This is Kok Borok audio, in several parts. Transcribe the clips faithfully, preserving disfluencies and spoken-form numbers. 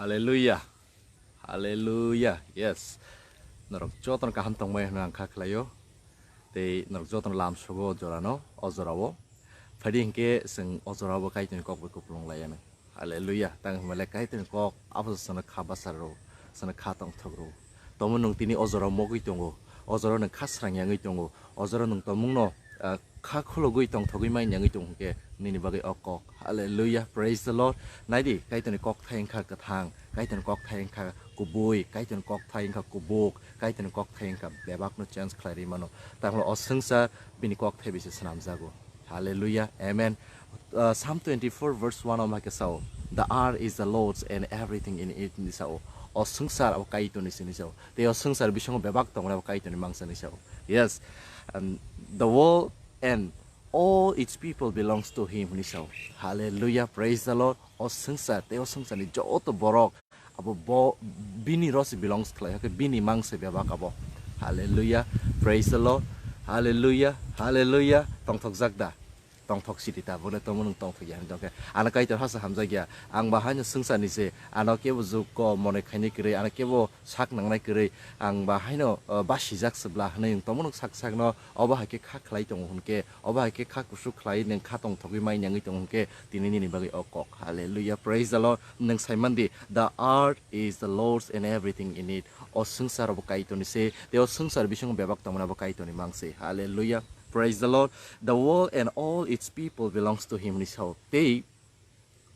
Hallelujah. Hallelujah. Yes. Norok jotono kaham tongmai hwnwi ang kha khlaio. Tei norok jotono lam sugo o jorano, o jorao. Phaidi hinkhe chwng o jorao bo Kaitorni kok bai kupulung laianw. Hallelujah. Tang hwnba le Kaitorni kok abo se chwngno kha bachar rw, chwngno kha tongthok rw. Tomo nwng tini o jorao mogwi tongo. O jorao nwng kha srang yangwi tongo. O jorao nwng tongmungno, ah, kha khulugwi tongthogwi mai yangwi tong hwnkhe nini bagwi o kok. Hallelujah. Praise the Lord. Naidi, Kaitorni kok thai wngkha kwthang, Kaitorni kok thai wngkha kubui, Kaitorni kok thai wngkha kubuk, Kaitorni kok thai wngkha bebakno change khlai rwi mano. Tamo o swngchar bini kok thai bai se swnamjago. Hallelujah. Amen. Uh, Psalm twenty-four verse one o ma khe sao, "The earth is the Lord's and everything in it," hinwi sao. O swngchar abo Kaitorni se hinwi sao. Tei o swngchar bisingo bebak tongnai abo Kaitorni mang se hinwi sao. Yes. And the world and all its people belongs to him hinwi sao. Hallelujah. Praise the Lord. O swngchar tei o swngcharni joto borok abo bo bini rw se belongs khlai, hakhe bini mang se bebak abo. Hallelujah. Praise the Lord. Hallelujah. Hallelujah. Tongthokjak da? Tongthok sidi ta, bole tomo nwng tongthok ya hinwi tongkhe. Ano Kaitor hasa hamjak ya. Ang ba haino swngcharni se, ano kebo jukgo monwi khainai kwrwi, ano kebo sak nangnai kwrwi, ang ba haino, uh, basijak se bla hwnwi nwng tomo nwng sak sakno, obo hai khe kha khlai tongo hwnkhe, obo hai khe kha kusuk khlai nwng kha tongthogwi mai yangwi tongo hwnkhe, tini nini bagwi o kok. Hallelujah. Praise the Lord. Nwng sai man di, "The earth is the Lord's and everything in it." O swngchar abo Kaitorni se, tei o swngchar bisingo bebak tongmani abo Kaitorni mang se. Hallelujah. Praise the Lord. "The world and all its people belongs to him," hinwi sao. Tei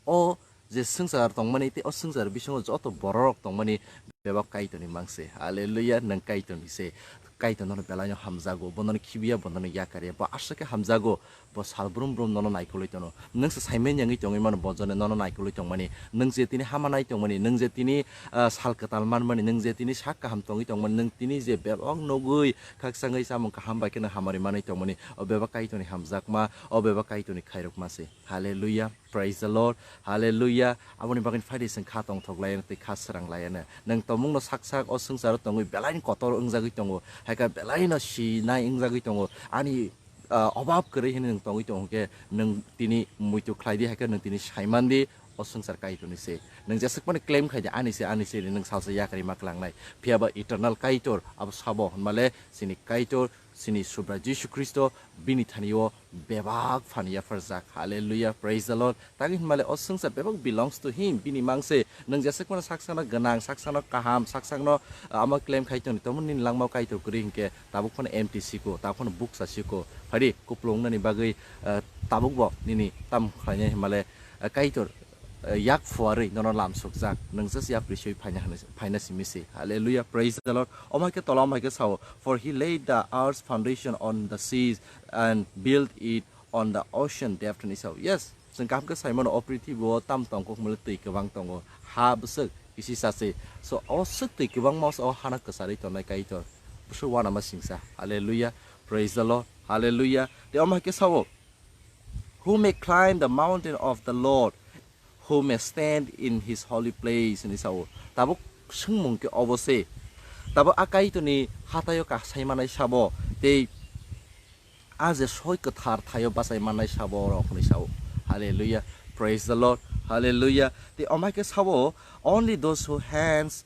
o je swngchar tongmani, tei o swngchar bisingo joto bororok tongmani bebak Kaitorni mang se. Hallelujah. Nwng Kaitorni se. Kaitor nono belaino hamjago, bo nono khibiya, bo nono yakarya, bo aswk khe hamjago, bo sal brum brum nono naikolwi tono. Nwng se saiman yangwi tongwi mano, bo jone nono naikolwi tongmani. Nwng je tini hama nai tongmani, nwng je tini, ah, sal kwtal manmani, nwng je tini sak kaham tongwi tongmani, nwng tini je bebak nugwi khakchangwi chamung kaham bai kheno hamari manwi tongmani, o bebak Kaitorni hamjakma, o bebak Kaitorni khairokma se. Hallelujah. Praise the Lord. Hallelujah. Aboni bagwi phaidi chwng kha tongthok laiano tei kha srang laiano. Nwng tongmungno sak sak o swngcharo tongwi belaini kotor wngjagwi tongo. Haikhe belaino sinai wngjagwi tongo. Ani, ah, obab kwrwi hinwi nwng tongwi tongo hwnkhe nwng tini muitu khlai di, haikhe nwng tini saiman di o swngchar Kaitorni se. Nwng jeswk mani claim khai di, "Ani se, ani se," hinwi nwng salsa yakarwi ma klangnai. Phiya ba eternal Kaitor abo sabo hwnmale chini Kaitor, chini Subra Jisu Khristo bini thani o bebak phan yapharjak. Hallelujah, praise the Lord. Tangwi hinmale o swngchar bebak belongs to him, bini mang se. Nwng jeswk mano saksano gwnang, saksano kaham, saksano, ah, amo claim khai tongni, tomo nini langmao Kaitor kwrwi hinkhe tabuk phano empty siko, tabuk phano bukcha siko. Phaidi kupulung nani bagwi, ah, tabuk bo nini tam khlainai hinmale, ah, Kaitor, eh, yak phuarwi nono lam sukjak, nwng just yapri swi phaina hwnwi, phaina simi se. Hallelujah, praise the Lord. Omo hai khe tola omo hai khe sao, "For he laid the earth's foundation on the seas and built it on the ocean depth," hinwi sao. Yes, chwng kaham khe sai mano, o prithibi o tam tong kok mole twi kwbang tongo, ha bwswk kisi sa se. So o swk twi kwbangma o hano kwcharwi tongnai Kaitor bwswk uanama singsa. Hallelujah, praise the Lord. Hallelujah. Tei omo hai khe sao, "Who may climb the mountain of the Lord? Who may stand in his holy place?" hinwi sao. Tabuk swngmung khe obo se. Tabuk a Kaitorni hataio kasai manai sabo, tei a je soi kwthar thaio bachai manai sabo rok hinwi sao. Hallelujah. Praise the Lord. Hallelujah. Tei omo hai khe sao, "Only those who hands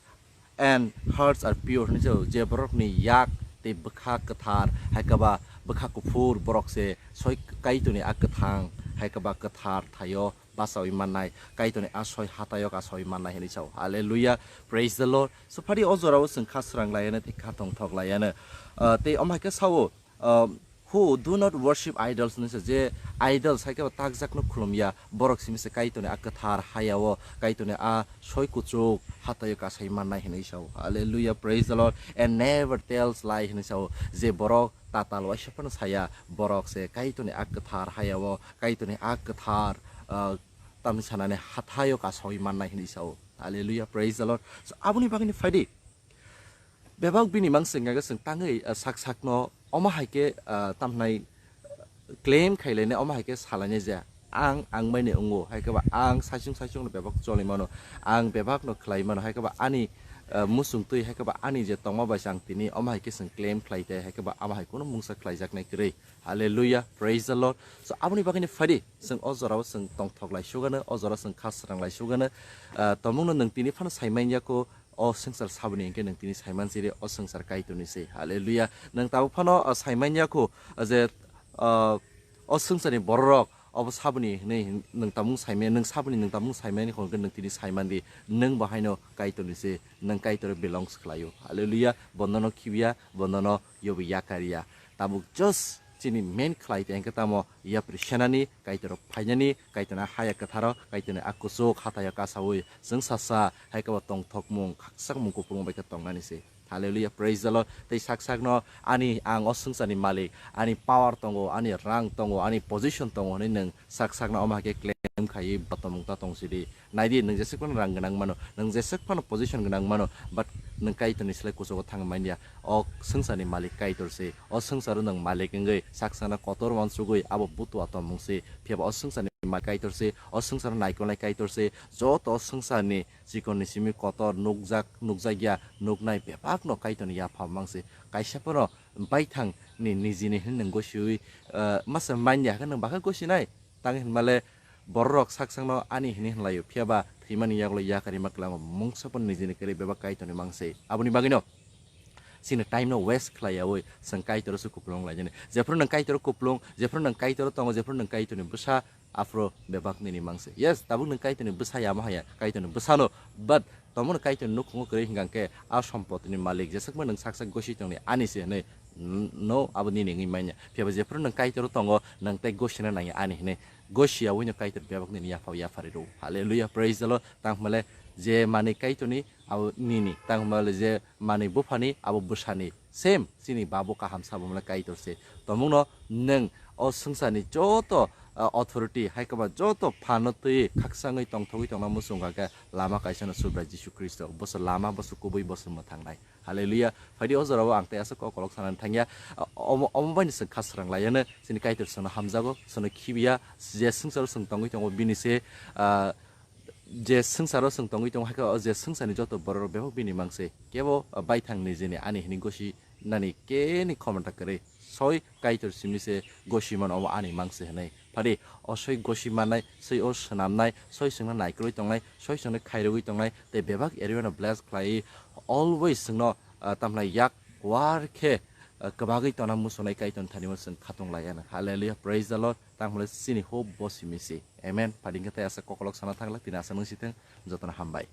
and hearts are pure," hinwi sao, je borokni yak tei bwkha kwthar, hai khe ba bwkha kuphur borok se soi Kaitorni a kwthang, hai khe ba kwthar thaio bachaui mannai, Kaitorni a soi hataio kasaui mannai hinwi sao. Hallelujah, praise the Lord. So phadi o jorao chwng kha srang laiano tei kha tongthok laiano. Ah, tei omo hai khe sao, ah, "Who do not worship idols," hinwi se, je idols hai khe bo takjakno khulumya, borok simi se Kaitorni a kwthar hayao, Kaitorni a soi kuchuk hataio kasai mannai hinwi sao. Hallelujah, praise the Lord. "And never tells lie," hinwi sao, je borok tatal waisa phano saya, borok se Kaitorni a kwthar hayao, Kaitorni a kwthar, ah, tamni sanani hataio kasaui mannai hinwi sao. Hallelujah, praise the Lord. So aboni bagwino phaidi bebak bini mang se wngkha khe chwng tangwi, ah, sak sakno omo hai khe, ah, tamhnai claim khailainai, omo hai khe salainai je ang, ang bai ni wngo, hai khe ba ang saichung saichung no bebak choli mano, ang bebak no khlai mano, hai khe ba ani, ah, muchung twi, hai khe ba ani je tongma bai chang tini, omo hai khe chwng claim khlai tei, hai khe ba abo hai kheno mungsa khlaijaknai kwrwi. Hallelujah, praise the Lord. So, aboni bagwino phadi, chwng o jorao chwng tongthok lai sugano, o jorao chwng kha srang lai sugano. Ah, tongmungno nwng tini phano sai man ya kho, o swngchar saboni hinkhe nwng tini sai man siri, o swngchar Kaitorni se. Hallelujah. Nwng tabuk phano, ah, sai man ya kho, ah, je, ah, o swngcharni bororok obo saboni hinwi nwng tamung saimaya, nwng saboni nwng tamung saimani hwnwi nwng tini saimandi, nwng bo haino Kaitorni se, nwng Kaitor belongs khlaio. Hallelujah, bonono khibiya, bonono yobo yakariya. Tabuk just chini main khlai tei hwnkhe tamo yapri senani, Kaitor phainani, Kaitorni haya kwtharo, Kaitorni a kuchuk hataio kasawi chwng sasa hai khe bo tongthokmung, khakchangmung, kuplung bai khe tongnani se. Hallelujah, praise the Lord. Tei sak sakno ani ang o swngcharni malik, ani power tongo, ani rang tongo, ani position tongo hwnwi nwng sak sakno omo hai khe claim khaiwi bo tongmung ta tong sidi. Naidi, nwng jeswk phano rang gwnang mano, nwng jeswk phano position gwnang mano, but nwng Kaitorni slai kuchugo thang manya. O swngcharni malik Kaitor se. O swngcharo nwng malik wngwi sak sakno kotor uansugwi abo butua tongmung se. Phiya ba o swngcharni malik Kaitor se. O swngcharo naikolnai Kaitor se. Joto o swngcharni chikonni simi kotor nukjak, nukjakya, nuknai bebakno Kaitorni yapha mang se. Kaisa phano baithang ni nijini hinwi nwng gosiwi, ah, masa manya khe nwng bakha gosinai. Tang hinmale bororok sak sakno ani hinwi hinlaio, phiya ba thwimani yagulo yakarima kwlango mungsa phano nijini kwrwi bebak Kaitorni mang se. Aboni bagwino chini time no waste khlaiyawi chwng Kaitor se kupulung lainani. Jephru nwng Kaitor kupulung, jephru nwng Kaitor tongo, jephru nwng Kaitorni bwsa, aphuru bebak nini mang se. Yes, tabuk nwng Kaitorni bwsa ya, ma haya, Kaitorni bwsano, but tomono Kaitorni nukhungo kwrwi hwnkha khe a sompotini malik jesakma nwng sak sak gosi tongni ani se hwnwi, n-, no, abo nini wngwi manya. Phiya ba jephru nwng Kaitor tongo, nwng tei gosina nangya ani hwnwi, gosiyawi no Kaitor bebak nini yaphao yapharwi rw. Hallelujah, praise the Lord. Tang hwnmale je manwi Kaitorni abo nini, tang hwnmale je manwi buphani abo bwsani. Same, chini babu kaham sabo mwnai Kaitor se. Tomungno nwng o swngcharni joto, ah, authority, hai khe ba joto phanno twi khakchangwi tongthogwi tongna muchung kha khe lama kaisano Subrai Jisu Khristo. Boso lama, boso kubui, boso mwthangnai. Hallelujah. Phaidi o jorao ang tei aswk kokolok sanani thangya. Ah, omo, omo baino chwng kha srang laiya no chini Kaitor chwngno hamjago, chwngno khibiya, je swngcharo chwng tongwi tongo bini se, ah, je swngcharo chwng tongwi tongo, hai khe o je swngcharni joto bororok bebak bini mang se. Kebo, ah, baithang nijini ani hwnwi gosi nani keni khomota kwrwi. Soi Kaitor simi se gosi mano, omo ani mang se hwnwi. Phadi o soi gosi mannai, soi o swnamnai, soi chwngno naikolwi tongnai, soi chwngno khairogwi tongnai, tei bebak area no bless khlaiwi always chwngno, ah, tamhlai yak war khe, ah, kwbagwi tongna muchungnai Kaitorni thani o chwng khatung lai ano. Hallelujah, praise the Lord. Tang hwnle chini hope bo simi se. Amen. Phadi hwnkhe tei aswk kokolok sana thangla, tini aswk nung si thung, jotono hambai.